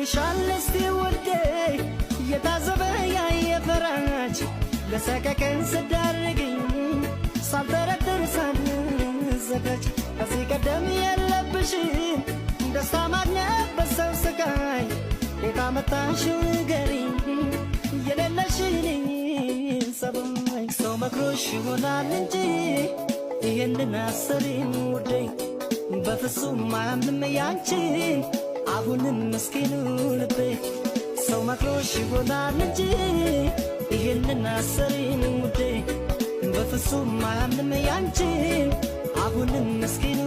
ይልሻል እስቲ ውዴ የታዘበ ያየ ፈራጅ ለሰቀቀን ስዳርግኝ ሳልጠረጥር ሳልዘጋጅ ከዚህ ቀደም የለብሽም ደስታ ማግኘት በሰው ስቃይ የት አመጣሽው ንገሪኝ የሌለሽን ጸባይ ሰው መክሮሽ ይሆናል እንጂ ይህንን አሰሪም ውዴ በፍጹም አያምንም ያንቺን አሁንም ምስኪኑ ልቤ ሰው መክሮሽ ይሆናል እንጂ ይህንን አሰሪም ውዴ በፍጹም አያምንም ያንቺን አሁንም ምስኪኑ